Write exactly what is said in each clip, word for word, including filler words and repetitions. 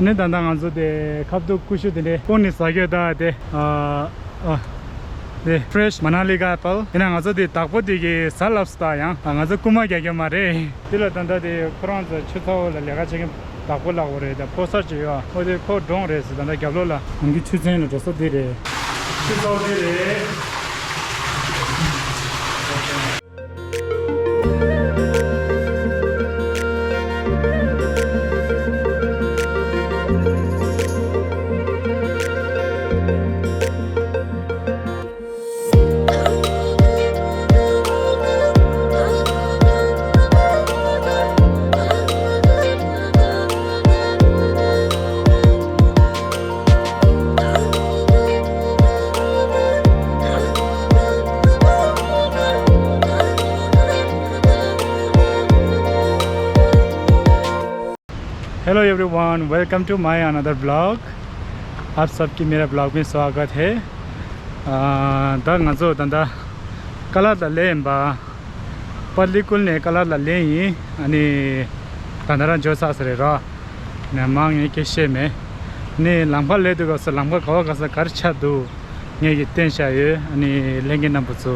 ནི་ད་ལྟ་ང་ཚོ་དེ་ཁ་ཐུག་ཀུ་ཤུ་དེ་འདྲའི་ཀོང་ནས་ཟ་རྒྱུ་ད་དེ་ཨ་ཨ་དེ་ཕྲེཤ་མ་ན་ལི་གི་ཨེ་པལ་ཡིན་ན། ང་ཚོ་དེ་བདག་པོ་དེ་གི་ཟ་ལབ་སྟ་ཡང་ང་ཚོ་རྐུ་མ་རྒྱག་རྒྱུ་མ་རེད། དེ་ལ་ད་ལྟ་དེ་ཁོ་རང་ཚོ་ཆུ་ཚ་བོ་ལ་ལས་ཀ་བྱེད་མཁན་བདག་པོ་ལགས་པོ་རེད། ད་ཕོ་གསར་ཅིག་ཡོད། ཨོ་དེ་ཁོ་འགྲོ་རེད་ཟེར། ད་ལྟ་རྒྱབ་ལོགས་ལ་ང་གི་ཆུ་ཚན་ལ་འགྲོ་ས་དེ་རེད། ཆུ་ཚ་བོ་དེ་རེད། Hello everyone, welcome to my another vlog. आप सबकी मेरा vlog में स्वागत है। ཨ་ད་ང་ཚོ་ད་ལྟ་ཀ་ལ་ད་ལ་ཡིན་པ། པ་ལི་ཀུལ་ནས་ཀ་ལ་ལ་ལེན་ཡིན། ཨ་ནི་ད་ནི་རང་འཇོག་ཚར་ས་རེད་ར། ནས་མང་ངས་སྐད་བཤད་མེད། ནས་ལམ་ཁ་སླེབས་དུས་སྐབས་སུ་ལམ་ཁ་ག་བ་ག་ས་ག་རེ་ཆགས་འདུག་ངས་ཀྱི་བསྟན་བཞག་ཡོད། ཨ་ནི་ལྷན་རྒྱས་རྣམ་པ་ཚོ་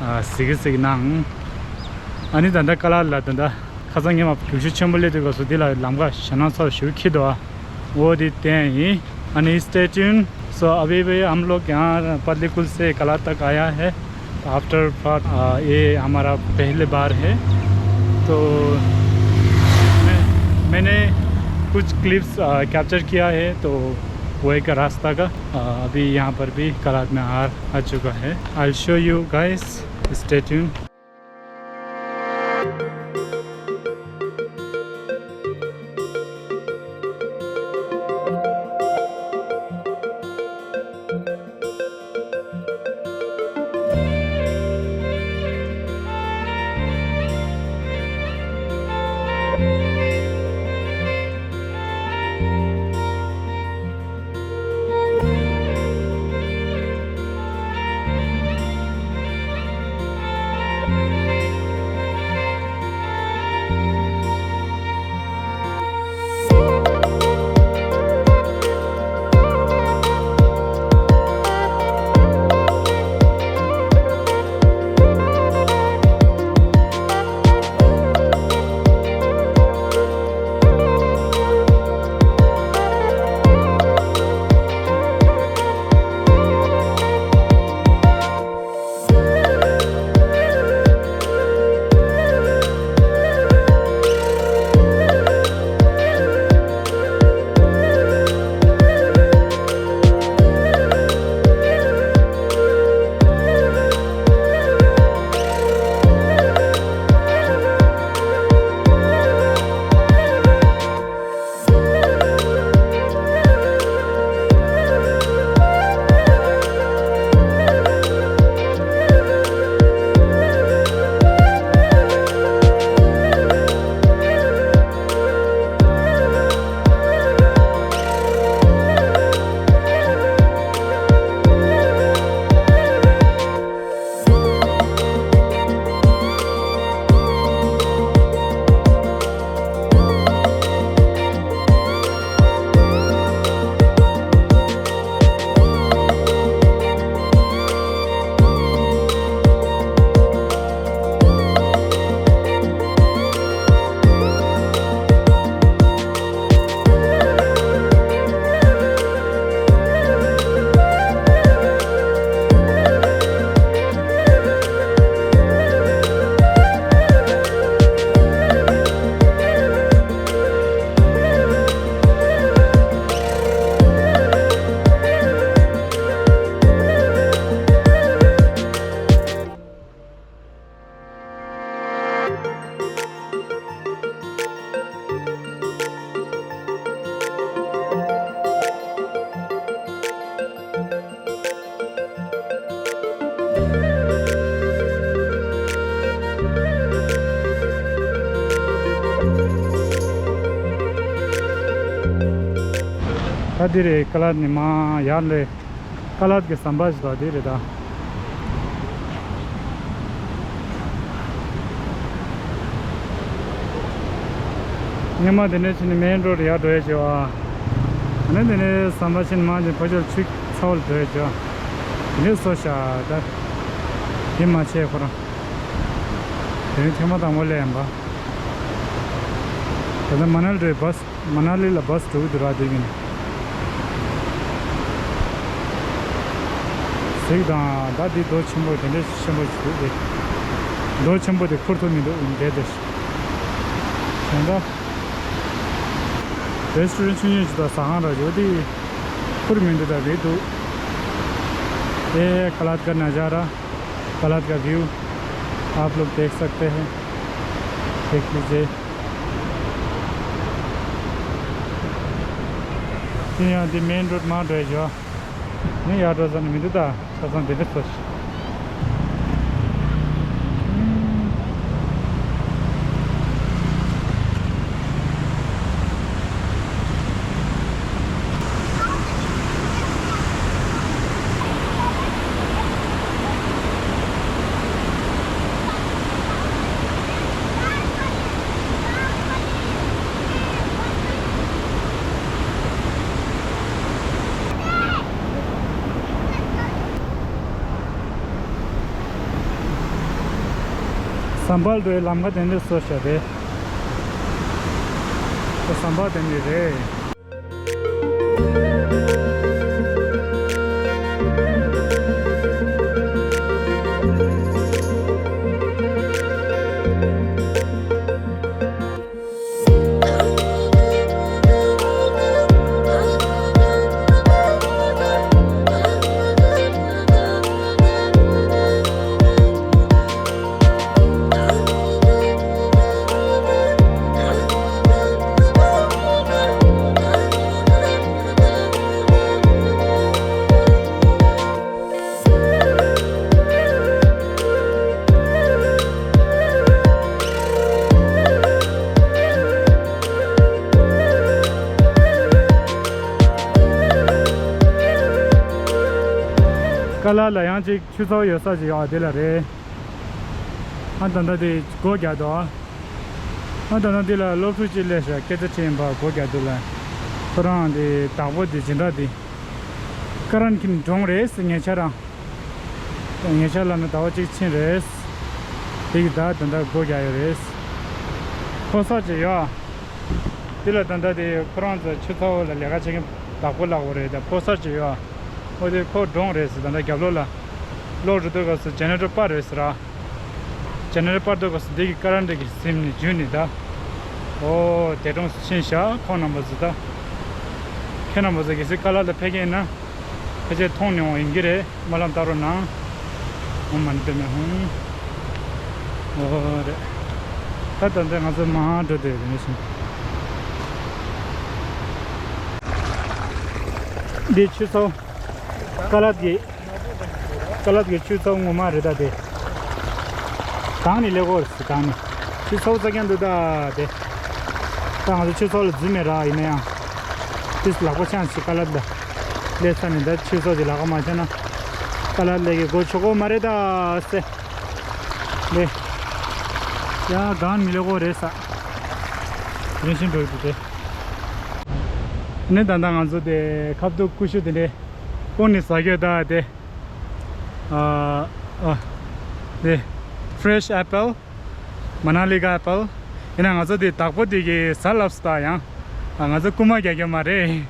ཨ་གཟིགས་གཟིགས་གནང་། ཨ་ནི་ད་ལྟ་ཀ་ལ་ལ་ད་ལྟ་ཁ་སང་ཉི་མ་རྒྱུག་ཤུགས་ཆེན་པོ་སླེབས་དུས་སྐབས་སུ་འདི་ལ་ལམ་ཁ་ཞེད་སྣང་ཚ་བོ་ཞེ་པོ་འཁྱེར་འདུག་ཨ། वो दी तें ही। अनि stay tuned। So अभी भी हम लोग यहाँ पतलीकुल से कलातक आया है। तो after part, आ, ये हमारा पहली बार है। तो मैं, मैंने कुछ क्लिप्स कैप्चर किया है, तो वो एक रास्ता का, आ, अभी यहाँ पर भी कलात में आ, आ चुका है। I'll show you guys, stay tuned। ད་འདི་རེད། ཀ་ལ་ནི་མ་ཡར་ལས། ཀ་ལ་གི་ཟམ་པ་ཞིག་དང་དེ་རེད་ད། སྔོན་མ་དེ་ནས་ཕྱིན་ནས་མེན་རོ་ཌི་ཡར་འགྲོ་ཡས་བྱས་བ། ཨ་ནི་དེ་ནས་ཟམ་པ་ཕྱིན་མ་ཅིག་ཕ་ཆོར་ཆུ་ཚ་བོ་ལ་འགྲོ་ཡས་བྱས་བ། དེ་ནས་སོ་ཤ་ད། དེ་མ་བྱས་ཁོ་རང་། དེ་ནས་ཐེངས་མ་དང་པོ་སླེབས་ཡིན་པ། ད་ལྟ་མ་ན་ལི་འགྲོ་ཡས་བྷ་སི། མ་ན་ལི་ལ་བྷ་སི་འགྲོ་གི་འདུག་ར་དེ་གིན། གཟིགས་དང་ད་འདི་རྡོ་ཆེན་པོ་དེ་འདྲ་ཆེན་པོ་ཞིག་འདུག་སྟེ། རྡོ་ཆེན་པོ་དེ་ཁུར་ཐུབ་མི་འདུག་འདྲེ་དེ། གཞན་དག་རེ་སི་ཊོ་རན་ཆུང་ཆུང་ཞིག་དང་ཟ་ཁང་ར་ཡོད་དེ། ཁུར་མི་འདུག་ད་རེད་འདུག་ཨེ་ཀ་ལ་ཏ་ཀ་ན་ཛ་ར། ཀ་ལ་ཏ་ཀ་ཝིའུ། आप लोग देख सकते हैं। देख लीजिए। དེ་ཡང་དེ་མེན་རོ་ཌི་མར་འགྲོ་ཡས་ཡོད། ངས་ཡར་འགྲོ་ས་ནི་མི་འདུག་ད་ཆ་ཚང་དེ་འདྲ་སོ་ཞིག་ཟམ་པ་ལ་འགྲོ་བའི་ལམ་ཁ་དེ་འདྲ་བཟོ་བཞག་རེད། ཟམ་པ་དེ་འདྲ་རེད། ཀ་ལ་ལ་ཡང་ཅིག་ཆུ་ཚོད་ཡོད་ས་ཅིག་ཡོད་དེ་ལ་རེད། ཨ་ད་ལྟ་དེ་སྒོ་རྒྱག་འདུག་ཨ་ད་ལྟ་འདི་ལ་སློབ་ཕྲུག་ཅིག་སླེབས་ཤག་སྐད་ཆ་དྲིས་ཡིན་པ་སྒོ་རྒྱག་འདུག་ལ། ཁོ་རང་དེ་བདག་པོ་དེ་སྦྱིན་བདག་དེ། ཀ་རན་གྱི་གྲོང་རེད་ཟེར་ངེད་ཆ་རང་། ངེད་ཆ་ལ་ནི་ཟླ་བ་གཅིག་ཕྱིན་རེད། དེ་གི་ད་ད་ལྟ་སྒོ་རྒྱག་ཡོད་རེད། ཕོ་གསར་ཅིག་ཡོད། དེ་ལ་ད་ལྟ་དེ་ཁོ་རང་ཚོ་ཆུ་ཚ་བོ་ལ་ལས་ཀ་བྱེད་མཁན་བདག་པོ་ལགས་པོ་རེད། ད་ཕོ་གསར་ཅིག་ཡོད། ཨོ་དེ་ཁོ་གྲོང་རེད་ཟེར། ད་ལྟ་རྒྱབ་ལོགས་ལ་གློག་རི་དོ་སྐབས་སུ་ཇེ་ནེ་རེ་ཊར་པར་རེད་ཟེར་ར། ཇེ་ནེ་རེ་ཊར་པར་དོ་སྐབས་སུ་འདི་གི་ཀ་རན་འདི་གི་སིམ་ནི་འཇུས་ནི་ད། ཨོ་དེ་གྲོང་སུ་ཕྱིན་ཤག་ཁོང་རྣམ་པ་ཚོ་ད། ཁྱེད་རྣམ་པ་ཚོ་གལ་སྲིད་ཀ་ལ་ལ་ཕེབས་མཁན་ཡིན་ན། ཕལ་ཆེར་མཐོང་མྱོང་བ་ཡིན་གྱི་རེད། སྨོན་ལམ་བཏབ་རོགས་གནང་། ཨོཾ་མ་ཎི་པདྨེ་ཧཱུྃ། ཨོ་རེད། ད་ད་ལྟ་ང་ཚོ་མར་འགྲོ་འདོད་རེད་ནས་བྱུང་། འདི་ཆུ་ཚོད། ཀ་ལ་ཏ་གི། ཀ་ལ་ཏ་གི་ཆུ་ཚོད་ངོ་མ་རེད་ད་དེ། གང་ནས་སླེབས་ཀྱི་ཡོད་རེད་ཟེར་གང་ནས། ཆུ་ཚོད་ཙག་རྐྱང་འདུག་ད་དེ། ད་ང་ཚོ་ཆུ་ཚོད་ལ་འཛུལ་མེད་ར་ཡིན་ན་ཡང་། ཏིས་ལག་པ་འཆང་ཞིག་ཀ་ལ་ཏ་ལ། སླེབས་ས་ནས་ད་ཆུ་ཚོད་ཀྱི་ལག་པ་མ་འཆང་ན། ཀ་ལ་ཏ་ལ་གི་སྒོ་ཕྱེ་གི་ཡོད་མ་རེད་ད་ཟེར། ལེ། ཡ་གང་མི་ལེ་གོ་རེད་ས། རིན་ཤིང་འགྲོ་ཡི་འདུག་དེ། ནི་ད་ལྟ་ང་ཚོ་དེ་ཁ་བཏུག་ཀུ་ཤུ་དེ་འདྲས་ཁོང་ནས་ཟ་གི་ཡོད་ད་དེ། ཨ་ཨ་དེ་ཕི་རེ་ཤི་ཨེ་པལ། མ་ན་ལི་ག་ཨེ་པལ། ཡིན་ན་ང་ཚོ་དེ་བདག་པོ་དེ་གིས་ཟ་ལབ་སོང་ད་ཡང་། ཨ་ང་ཚོ་རྐུན་མ་རྒྱག་གི་མ་རེད།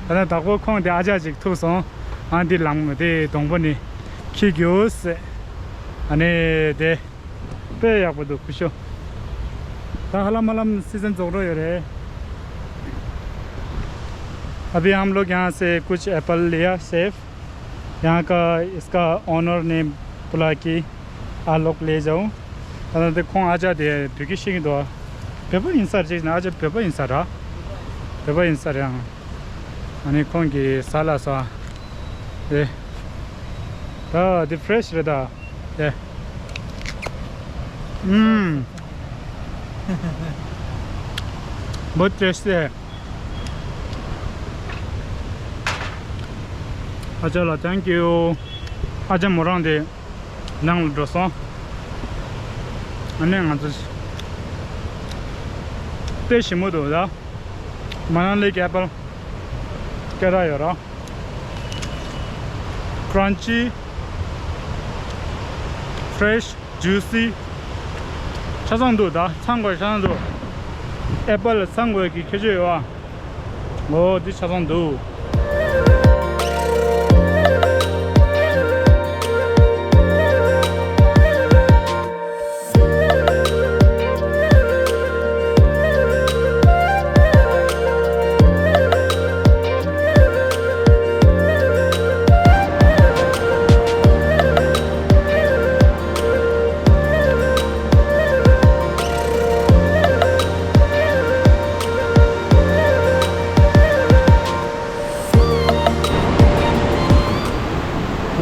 ད་ལྟ་བདག་པོ་ཁོང་དེ་ཨ་ཅག་ཅིག་ཐུག་སོང་། ཨ་འདི་ལམ་དེ་སྡོང་པོ་ནས་འཁྱེར་རྒྱུགས་ཟེར། ཨ་ནི་དེ། དཔེ་ཡག་པོ་འདུག་ཀུ་ཤུ། ད་ཧ་ལམ་ཧ་ལམ་སི་ཛན་རྫོགས་འགྲོ་ཡོད་རེད། अभी हम लोग यहाँ से कुछ एप्पल लिया सेब। यहाँ का इसका ओनर ने बोला कि आप लोग ले जाओ। ད་ལྟ་ཁོང་ཨ་ཅག་དེ་བོད་སྐད་ཤེས་ཀྱི་འདུག་བོད་པ་ཡིན་ས་རེད་ཅེས་ན་ཨ་ཅག་བོད་པ་ཡིན་ས་ར། བོད་པ་ཡིན་ས་རེད་ཨང་། ཨ་ནི་ཁོང་གིས་ཟ་ལ་ཟ། དེ། ད་དེ་ཕི་རེ་ཤི་རེད་ད། དེ། ཨུམ། बहुत टेस्टी है। ཨ་ཅག་ལ་thank you། ཨ་ཅག་མོ་རང་དེ་ནང་ལ་འགྲོ་སོང་། ཨ་ནི་ང་ཚོ། དཔེ་ཞིམ་པོ་འདུག་ད། མ་ན་ལི་གི་ཨེ་པལ་སྐད་གྲགས་ཡོད་ར། Crunchy, fresh, juicy. ཆ་ཚང་འདུག་ད། ཚང་དགོས་ཆ་ཚང་འདུག། ཨེ་པལ་ཚང་དགོས་ཀྱི་ཁྱད་ཆོས་ཡོད་ཨ། འོ་འདི་ཆ་ཚང་འདུག།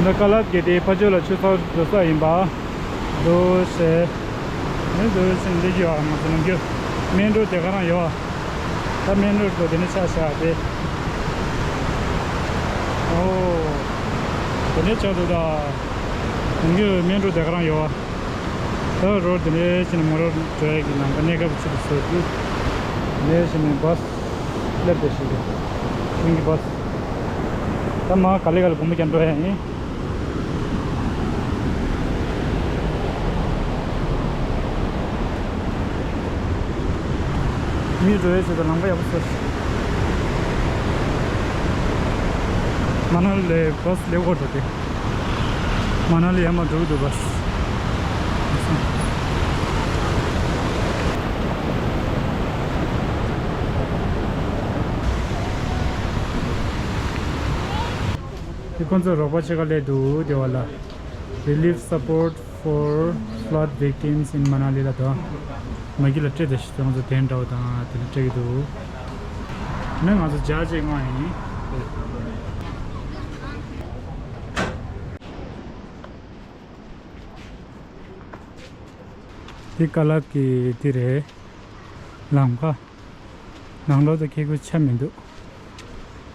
ད་ལྟ་ཀ་ལཱད་ཀྱི་དེའི་ཕ་ཇོ་ལ་ཆུ་ཚོད་འགྲོ་ས་ཡིན་པ། འདུག་སེ། ནི་འདུག་སེ་འདི་གི་བ་ང་ཚོ་ནང་གི་མེན་རོ་དེ་ག་རང་ཡོད་བ། ད་མེན་རོ་དེ་ནི་ཆ་བཞག་སྟེ། ཨོ། དེ་ནི་ཆ་འདུག་ད། ནང་གི་མེན་རོ་དེ་ག་རང་ཡོད་བ། ད་རོ་དེ་ནས་ཕྱིན་ནས་མོ་རོ་འགྲོ་ཡ་གི་ནང་ག་གནས་སྐབས་ཚིག་ཏུ་བཟོས་དུས། དེ་ནས་ཕྱིན་ནས་བྷ་སི་སླེབས་པའི་ཞིག་རེད། ཤིང་གི་བྷ་སི། ད་མ་ག་ལེ་ག་ལེ་སྒོར་མོ་རྒྱག་འགྲོ་ཡ་ཡིན། མི་འགྲོ་ཡ་ཆེད་དུ་ལམ་ཁ་ཡག་པོ་བཟོས། མ་ན་ལི་ལས་བྷ་སི་སླེབས་འགྲོ་དེ། མ་ན་ལི་ཡར་མར་འགྲོ་གི་འདུག་བྷ་སི། དེ་ཁོང་ཚོ་རོགས་པ་ཕྱེད་ཀ་སླེབས་འདུག་དེ་བ་ལ། Relief support for flood victims in Manali ལ་དོ། མ་གི་ལ་སྤྲད་དེ་ཤི་ཚང་ཚོ་དན་འདྲ་བ་དང་དེ་ལ་སྤྲད་ཀྱི་འདུག། ནི་ང་ཚོ་བརྒྱ་ཆ་ལྔ་ཡིན། འདི་ཀ་ལཱད་ཀྱི་འདི་རེད། ལམ་ཁ། ནང་ལོགས་དུ་སྐྱེ་དགུ་ཆ་མི་འདུག།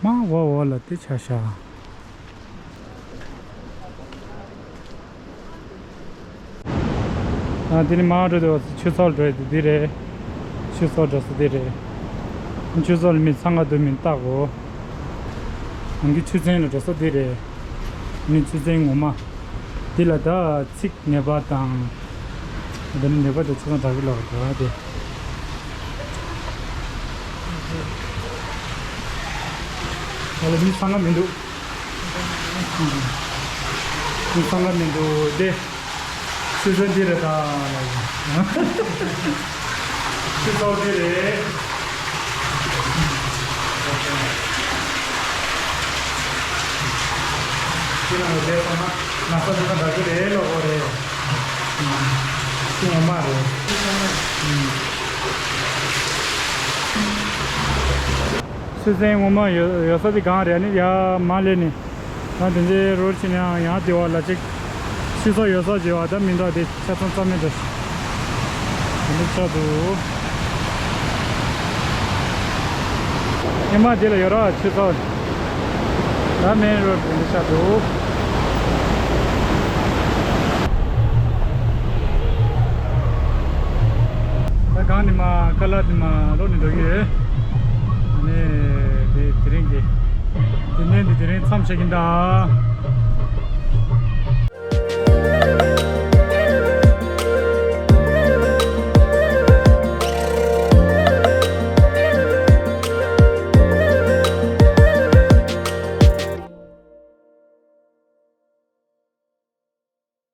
མ་འོག་འོག་ལ་དེ་ཆ་བཞག། ཨ། འདི་ནི་མ་འགྲོ་དུ་ཆུ་ཚོད་འགྲོ་ཡི་འདི་རེད། ཆུ་ཚོད་འགྲོ་ས་འདི་རེད། ཆུ་ཚོད་ལ་མི་འཚང་ཁ་འདུག་མི་རྟག་གོ། ང་གི་ཆུ་ཚན་ལ་འགྲོ་ས་འདི་རེད། ནི་ཆུ་ཚན་ངོ་མ། འདི་ལ་ད་ཚིག་ནད་པ་དང་། འདི་ནི་ནད་པ་དང་ཆ་ཚང་དྲག་གི་ལོག་འགྲོ་བ་དེ། ང་ལ་མི་འཚང་ཁ་མི་འདུག། མི་འཚང་ཁ་མི་འདུག་དེ། ཆུ་ཚོད་འདི་རེད་ད། ཆུ་ཚོད་འདི་རེད། ཁྱེད་རང་ལ་བསྡད་སོང་ན་ན་ཚ་འདི་ན་འདྲ་གི་རེད་ལོ་གོ་རེད། ཤི་ངོ་མ་རེད། སུས་སེང་ངོ་མ་ཡོད་ཡོད་ས་དེ་གང་རེད་ནི་ཡ་མ་ལེ་ནི། ང་དེ་འདྲའི་རོལ་ཕྱིན་ཡང་ཡང་དེ་བ་ལ་ཅིག་ཤི་སོ་ཡོད་ས་བྱེད་བ་ད་མི་འདུག་དེ་ཆ་ཚང་རྩ་མེད་དུ་དེ་འདྲ་ཆགས་འདུག། ཉི་མ་དེ་ལ་ཡོད་ར་ཆུ་ཚོད་ད་མེན་རོ་དེ་འདྲ་ཆགས་འདུག། ད་གང་ནི་མ་ཀ་ལ་ནི་མ་ལོ་ནི་འགྲོ་གི་ཡོད། ཨ་ནི་དེ་དེ་རིང་གི་དེ་ནས་འདི་དེ་རིང་མཚམས་བཞག་གིན་གདའ།